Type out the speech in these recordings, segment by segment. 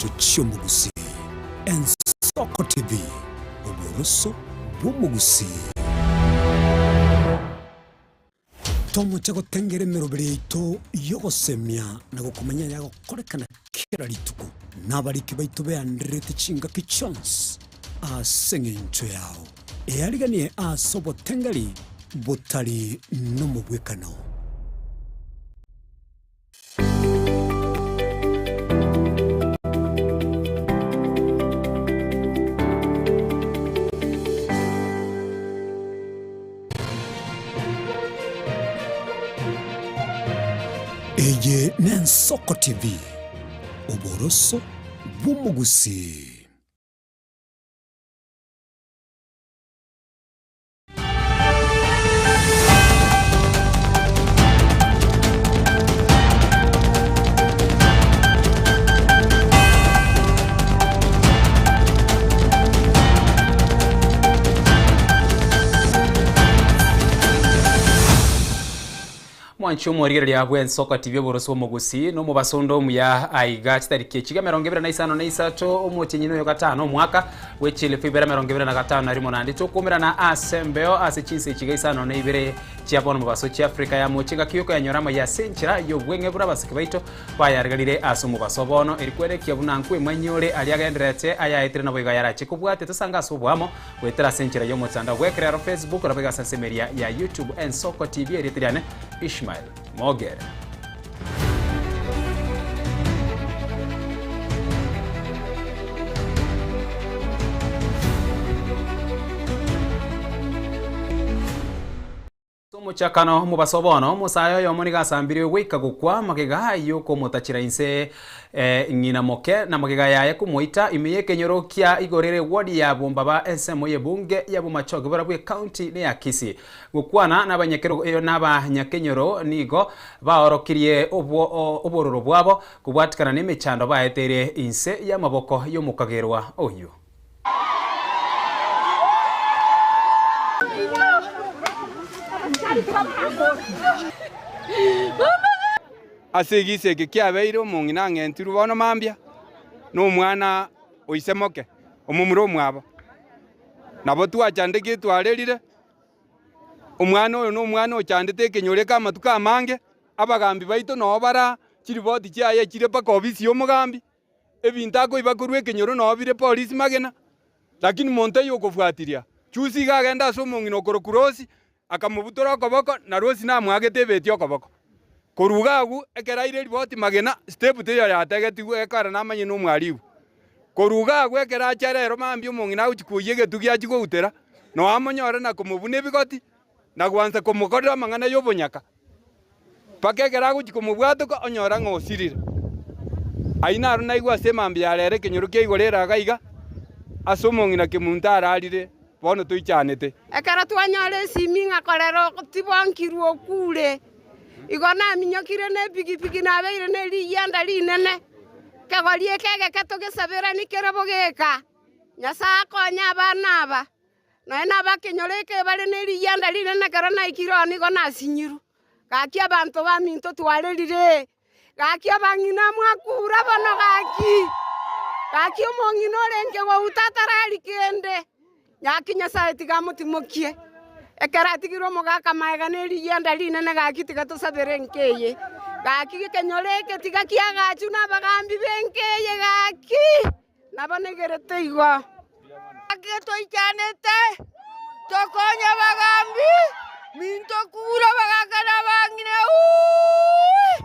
chingencho chi'omogusii. Ensoko TV, oboroso bw'omogusii. Tomoche gotengera emeroberi yaito y'ogosemia na gokomanya ayagokorekana kera rituko, na abariki baito beandererete chingaki chionsi ase engencho yao. Eariganie ase obotengeri botari nomobwekano. Eye n'Ensoko TV, oboroso bw'omogusii. Mwanche omorigereria bw'ensoko TV oboroso bw'omogusii na omobaso onde omuya aiga chitariki echiga 23 omotienyi noyo gatano omwaka bwe chielfu ibere 25 na rimo naende tokomerana ase embeo ase chinsa echiga isano na ibere chia bono mobaso chia Afrika ya mochie ngaki yokoyanyora amaya ase enchera y'obweng'e buna abasike baito bayaregarire ase omobaso bono eri kwerekia buna nkwemanyia ore aria agendererete ayaetire naboigo ayarache kobwatia tosange ase oboamo Goetera ase enchera y'omotandao bw'ekerero Facebook naboigo ase ensemeria ya YouTube Ensoko TV erieta riane Ishmael Mogere. Ase omochakano omobaso bono, omosae oyomo nigo asambirwe goika gokwa magega y'okomotachera inse ng'ina moke na magega yaye komoita ime y'ekenyoro kia igoro ere ward ya Bombaba ensemo y'ebunge ya Bomachoge barabwo ecounty neya Kisii. Gokwana n'abanyakenyoro nigo baorokirie obororo bwabo kobwatikana nemechando baeteire inse y'amaboko y'omokagerwa oyio. Ase egisa eke kiabeire omong'ina ang'entirwe bono mambia, na omwana o ise moke, omomura omwabo. Nabo twachandekire twarerire, omwana oyo nomwana ochandete ekenyoro eke amatuko amange, abagambi baito noo bara chiripoti chiaye chire mpaka ofisi y'omogambi. Ebinto akoiba korwa ekenyoro nao bire polisi magena, lakini monto oyio okofuatiria chusi iga agenda ase omong'ina okorokwa Rosi, akamobutora okoboko, na Rosi namoagete ebeti okoboko. Korwa iga agwo, ekero aire eriboti magena, step teiyo yategetigwe ekero namanye nomwaribu. Korwa iga agwo ekero acha rero mambia omong'ina agochia koyia egetugi achie goutera, noo amonyore na komobuna ebigoti, na gwansa komokorera amang'ana y'obonyaka. Mpaka ekero agochia komobwatoka onyora ng'a osirire. Ayio naro naigwe ase emambia ya rero ekenyoro kia igoro ere iga iga, ase omong'ina kemunto ararire, bono toichanete. Ekero twanyora esimi ng'a korera tibonkirwe okure, igo naminyokire nepigipigi nabeire ne riyianda rinene, kegori eke egeke togesaberanie kere bogeka, Nyasae akonye abana aba. Nonya nabakenyoro eke bare ne riyianda rinene ekero naikire oo nigo nasinyirwe. Gaki abanto baminto twarerire, gaki abang'ina mwakure bono gaki, gaki omong'ina orenge gouta atarari kende, gaki Nyasae tiga amotimokie. Ekero atigire omogaka magega ne riyianda rinene gaki tiga tosabere enka eye, gaki ekenyoro eke tiga kiagachwe na abagambi b'enka eye gaki! Nabo negerete igo. Gaki toichanete, tokonye abagambi, minto kure abagaka na abang'ina uuii!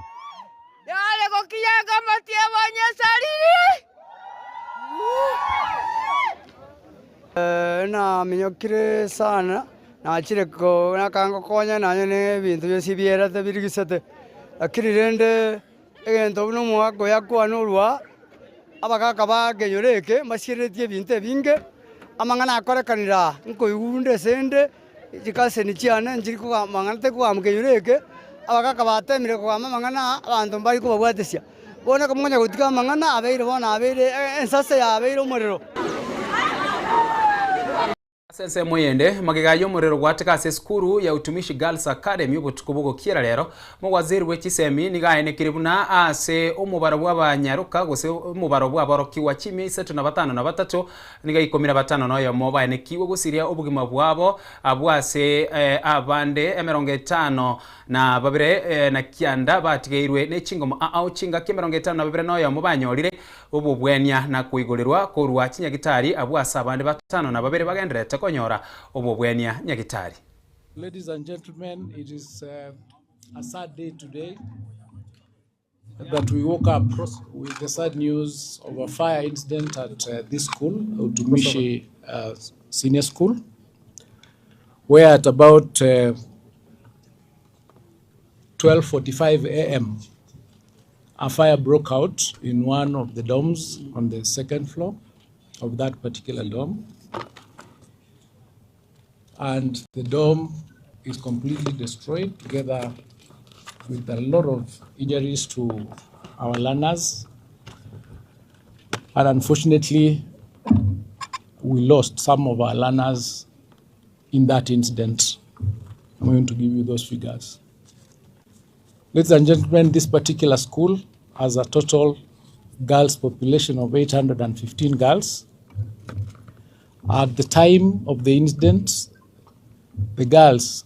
Yare gokinyanga amatiebo nyesariri. Naminyokire sana, nachire ko nakangokonya nonye na ebinto bionsi bierete birigisete, lakini rende egento buna omogaka oyo akwane orwa. Abagaaka ba ekenyoro eke mbasiereretie ebinto ebinge, amang'ana akorekanire aa, nkoigwa rinde ase ende, chikaseni chiane nchiri kogamba amang'ana tari kogamba ekenyoro eke, abagaaka batemire kogamba amang'ana aa, abanto mbari kobabwatesia. Bono ekero mokonya gotiga amang'ana abeire bono abeire ensase yabeire omorero. Ase ensemo eyende, magega y'omorero gwateka ase esukuru ya Utumishi Girls Academy obotuko bogokiera rero, omowaziri bwe chisemi nigo aenekire buna ase omobaro bw'abanyaroka gose omobaro bw'aborokigwa chimia isato na batano na batato nigo ikomi na batano na oyomo baenekigwe gosiria obogima bwabo abwo ase abande emerongo etano na babere na kianda batigeirwe ne chingoma ao chingaki emerongo etano na babere na oyomo banyorire obobwenia na koigorerwa korwa chinyagitari abwo ase abande batano na babere bagendererete konyora obobwenia nyagitari. Ladies and gentlemen, it is a sad day today that we woke up with the sad news of a fire incident at this school, Utumishi Senior School, where at about 12:45 a.m. a fire broke out in one of the dorms on the second floor of that particular dorm. And the dorm is completely destroyed together with a lot of injuries to our learners. And unfortunately, we lost some of our learners in that incident. I'm going to give you those figures. Ladies and gentlemen, this particular school has a total girls population of 815 girls. At the time of the incident, the girls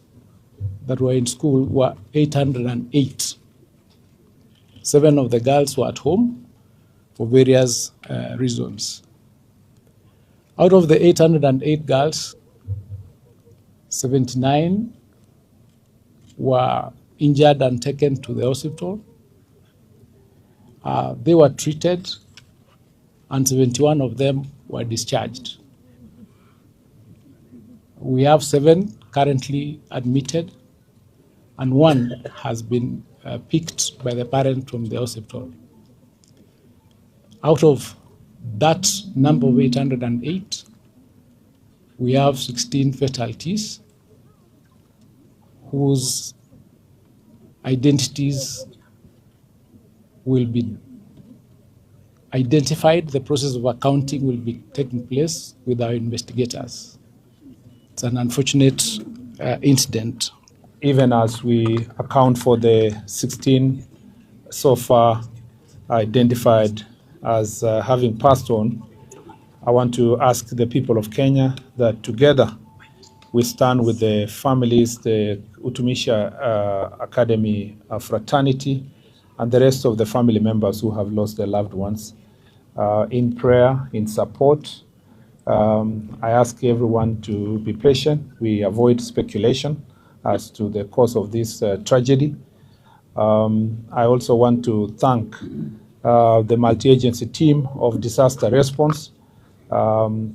that were in school were 808. 7 of the girls were at home for various reasons. Out of the 808 girls, 79 were injured and taken to the hospital. They were treated and 71 of them were discharged. We have 7 currently admitted and 1 has been picked by the parent from the hospital. Out of that number of 808, we have 16 fatalities whose identities will be identified. The process of accounting will be taking place with our investigators. It's an unfortunate incident. Even as we account for the 16 so far identified as having passed on, I want to ask the people of Kenya that together we stand with the families, the Utumishi Academy fraternity, and the rest of the family members who have lost their loved ones in prayer, in support. I ask everyone to be patient. We avoid speculation as to the cause of this tragedy. I also want to thank the multi-agency team of disaster response,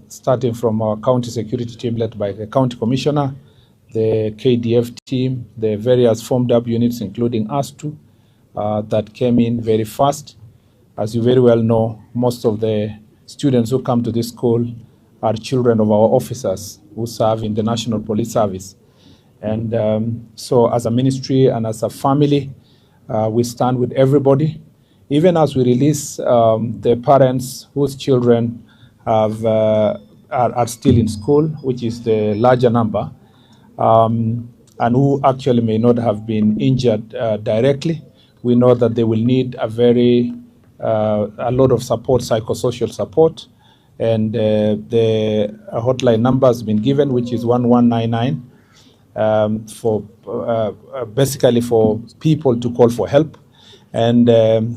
starting from our county security team led by the county commissioner, the KDF team, the various formed up units, including us two, that came in very fast. As you very well know, most of the students who come to this school are children of our officers who serve in the National Police Service. And so as a ministry and as a family, we stand with everybody. Even as we release the parents whose children are still in school, which is the larger number, and who actually may not have been injured directly, we know that they will need a lot of support, psychosocial support. And the hotline number has been given, which is 1199, for basically for people to call for help. And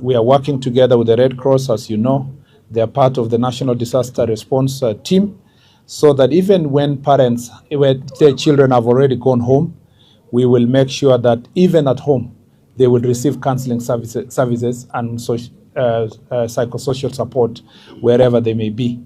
we are working together with the Red Cross, as you know. They are part of the National Disaster Response Team, so that even when parents, when their children have already gone home, we will make sure that even at home, they will receive counseling services and psychosocial support wherever they may be.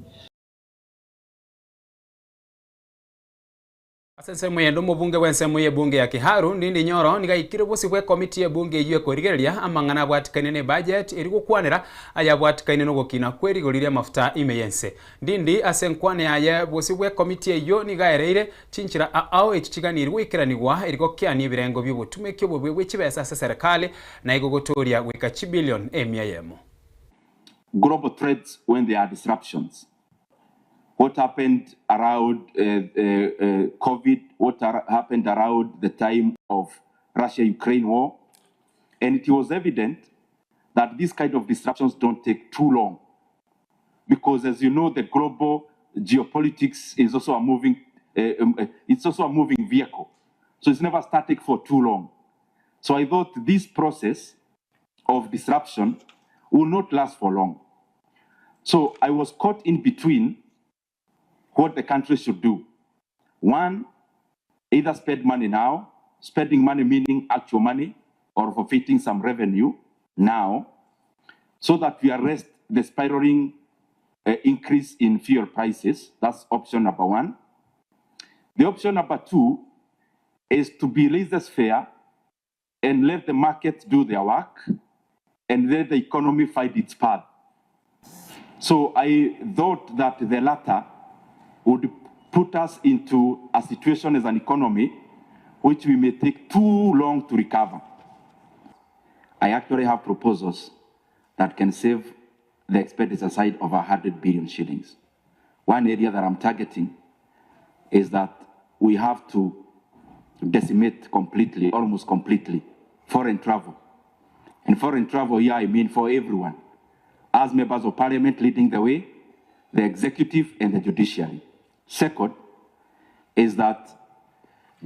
Ase ensemo eyende omobunge bw'ensemo y'ebunge ya Kiharu Ndindi Nyoro nigo aikire bosio bw'ekomiti y'ebunge eyio ekorigereria amang'ana abwatikaine na ebudget eri gokwanera ayabwatikaine nogokina kw'erigori ri'amafuta ime y'ense. Ndindi ase enkwana yaye bosio bw'ekomiti eyio nigo aereire chinchera ao echi chiganiri goikeranigwa eri gokeania ebirengo bi'obotumeki obobe bwe chibesa ase serikali na igo gotoria goika chibilion emia eyemo. Global threats when there are disruptions. What happened around Covid, what happened around the time of Russia-Ukraine war, and it was evident that these kind of disruptions don't take too long because, as you know, the global geopolitics is also a moving, it's also a moving vehicle. So it's never static for too long. So I thought this process of disruption will not last for long. So I was caught in between what the country should do. One, either spend money now, spending money meaning actual money or forfeiting some revenue now, so that we arrest the spiraling increase in fuel prices. That's option number one. The option number two is to be laissez-faire and let the market do their work and let the economy find its path. So I thought that the latter would put us into a situation as an economy which we may take too long to recover. I actually have proposals that can save the expenditure side of 100 billion shillings. One area that I'm targeting is that we have to decimate completely, almost completely, foreign travel. And foreign travel here, I mean for everyone. As members of parliament leading the way, the executive and the judiciary. Second is that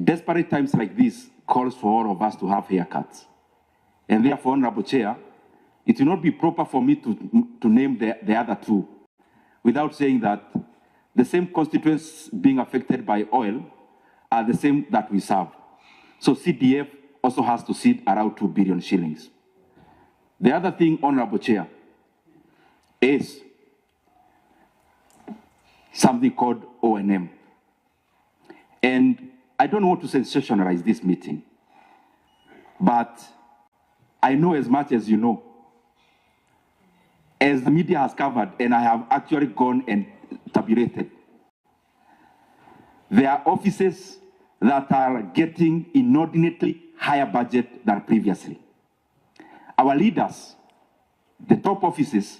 desperate times like this calls for all of us to have haircuts. And therefore, Honorable Chair, it will not be proper for me to name the other two without saying that the same constituents being affected by oil are the same that we serve. So CDF also has to cede around 2 billion shillings. The other thing, Honorable Chair, is something called O&M. And I don't want to sensationalize this meeting, but I know as much as you know. As the media has covered, and I have actually gone and tabulated, there are offices that are getting inordinately higher budget than previously. Our leaders, the top offices,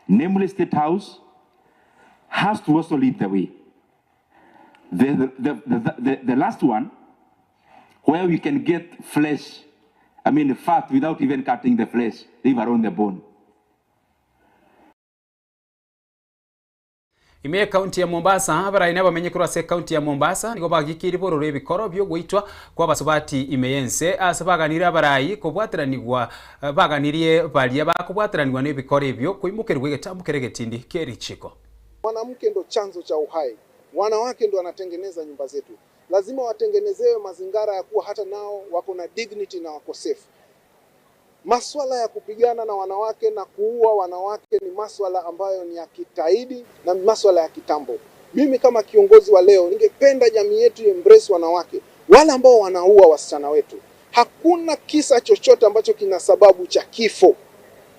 namely State House, has to also lead the way. The last one, where we can get flesh, I mean fat without even cutting the flesh, leave around the bone. Ime ekaunti ya Mombasa, abarai nabamenye korwa ase ekaunti ya Mombasa nigo bagikirie bororo ebikoro biogoitwa kwa abasubati ime y'ense ase baganire abarai kobwateranigwa baganirie baria bakobwateranigwa na ebikoro ebio koimokerigwa egetambo kere egetindi kia richiko. Mwanamke ndo chanzo cha uhai, wanawake ndo wanatengeneza nyumba zetu. Lazima watengenezewe mazingara ya kuwa hata nao wako na dignity na wako safe. Maswala ya kupigana na wanawake na kuua wanawake ni maswala ambayo ni ya kitaidi na maswala ya kitambo. Mimi kama kiongozi wa leo ningependa jamii yetu embrace wanawake, wale ambao wanaua wasichana wetu. Hakuna kisa chochote ambacho kina sababu cha kifo.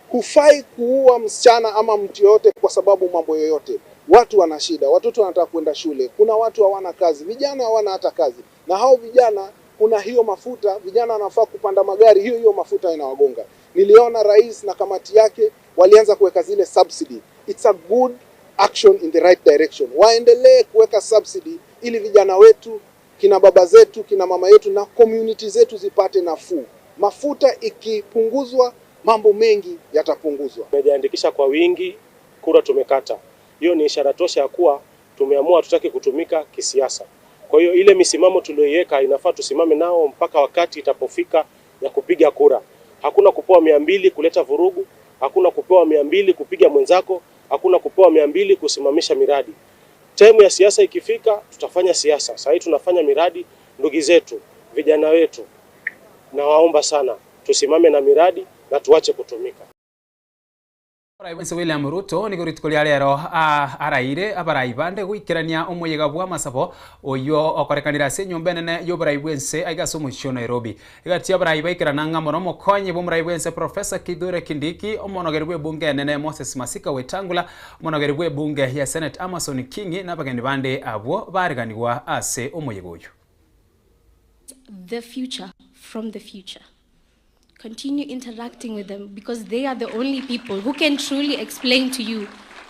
Hufai kuua msichana ama mtu yoyote kwa sababu mambo yoyote. Watu wana shida, watoto wanataka kwenda shule, kuna watu hawana kazi, vijana hawana hata kazi. Na hao vijana, kuna hiyo mafuta, vijana wanafaa kupanda magari, hiyo hiyo mafuta inawagonga. Niliona rais na kamati yake walianza kuweka zile subsidy. It's a good action in the right direction. Waendelee kuweka subsidy ili vijana wetu, kina baba zetu, kina mama yetu na community zetu zipate nafuu. Mafuta ikipunguzwa, mambo mengi yatapunguzwa. Tumejiandikisha kwa wingi, kura tumekata. Hiyo ni ishara tosha ya kuwa tumeamua hatutaki kutumika kisiasa. Kwa hiyo ile misimamo tuliyoiweka inafaa tusimame nao mpaka wakati itapofika ya kupiga kura. Hakuna kupewa 200 kuleta vurugu, hakuna kupewa 200 kupiga mwenzako, hakuna kupewa 200 kusimamisha miradi. Taimu ya siasa ikifika tutafanya siasa. Sasa hii tunafanya miradi, ndugu zetu, vijana wetu. Nawaomba sana tusimame na miradi na tuache kutumika. Rais William Ruto nigo rituko ria rero araire abarai bande goikerania omoyega bwa amasabo oyo okorekanira ase enyomba enene y'oborai bwense aiga ase omochie o Nairobi. Egati abarai baikerana ng'a mono omokonyi bw'omorai bwense Professor Kithure Kindiki, omonogeri bw'ebunge enene Moses Masika Wetangula, omonogeri bw'ebunge ya Senate Amason Kingi na abageni bande abwo bareganigwa ase omoyega oyo. The future from the future. Continue interacting with them because they are the only people who can truly explain to you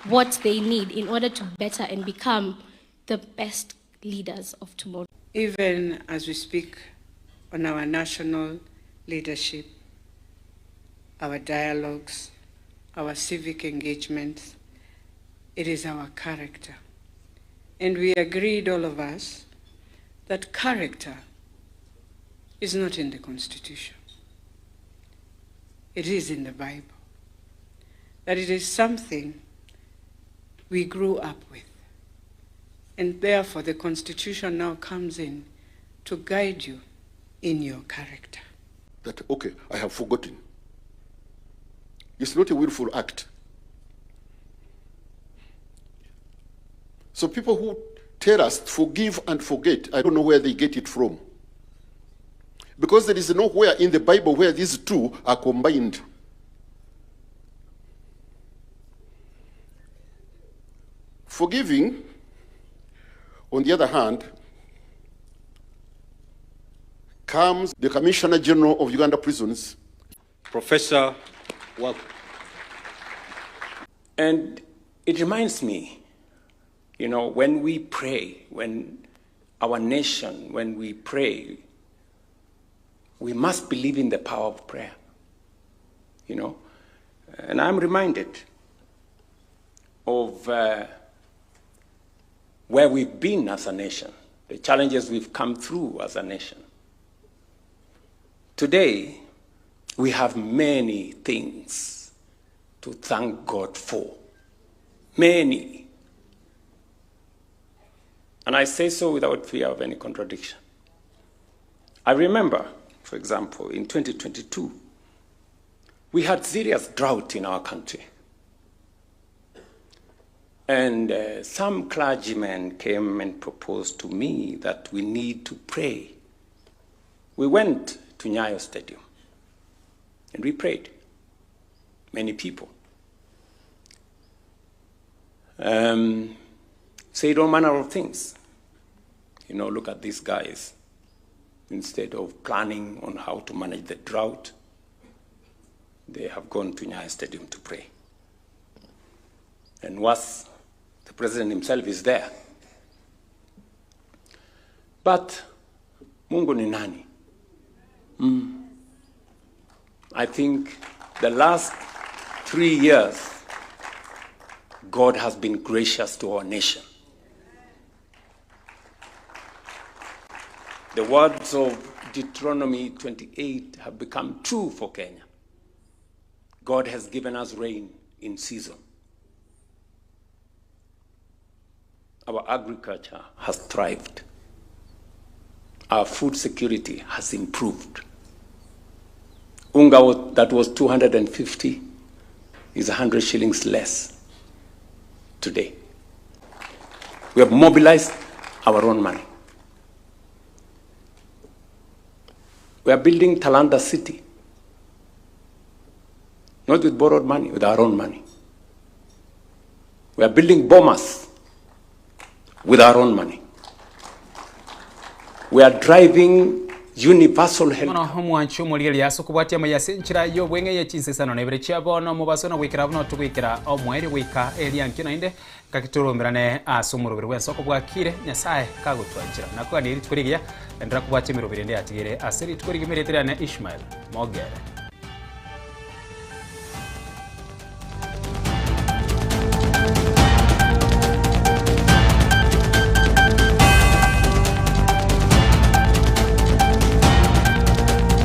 what they need in order to better and become the best leaders of tomorrow. Even as we speak on our national leadership, our dialogues, our civic engagements, it is our character. And we agreed, all of us, that character is not in the Constitution. It is in the Bible. That it is something we grew up with. And therefore, the Constitution now comes in to guide you in your character. That, okay, I have forgotten. It's not a willful act. So people who tell us forgive and forget, I don't know where they get it from. Because there is nowhere in the Bible where these two are combined. Forgiving, on the other hand, comes the Commissioner General of Uganda Prisons. Professor, welcome. And it reminds me, you know, when we pray, when our nation, when we pray, we must believe in the power of prayer, you know. And I'm reminded of uh, where we've been as a nation, the challenges we've come through as a nation. Today, we have many things to thank God for. Many. And I say so without fear of any contradiction. I remember, for example, in 2022, we had serious drought in our country. And uh, some clergymen came and proposed to me that we need to pray. We went to Nyayo Stadium and we prayed. Many people. Um, said all manner of things. You know, look at these guys. Instead of planning on how to manage the drought, they have gone to Nyayo Stadium to pray. And worse, the president himself is there. But Mungu ni nani? Mm. I think the last three years, God has been gracious to our nation. The words of Deuteronomy 28 have become true for Kenya. God has given us rain in season. Our agriculture has thrived. Our food security has improved. Unga that was 250 is 100 shillings less today. We have mobilized our own money. We are building Talanta City, not with borrowed money, with our own money. We are building Bomas with our own money. We are driving universal health. Bono omwanchi omorigereria ase okobwatia amaya ase enchera y'obweng'e ye chinsesano na ibere chia bono omobaso na goikera buna togoikera omoerio goika eria nkio naende ngaki toromerane ase omoroberi bw'ensoko bwakire Nyasae kagotwanchera. Nakogania rituko rigiya enderera kobwatia emeroberi ende yatigere ase rituko rigima erieta riane Ishmael Mogere.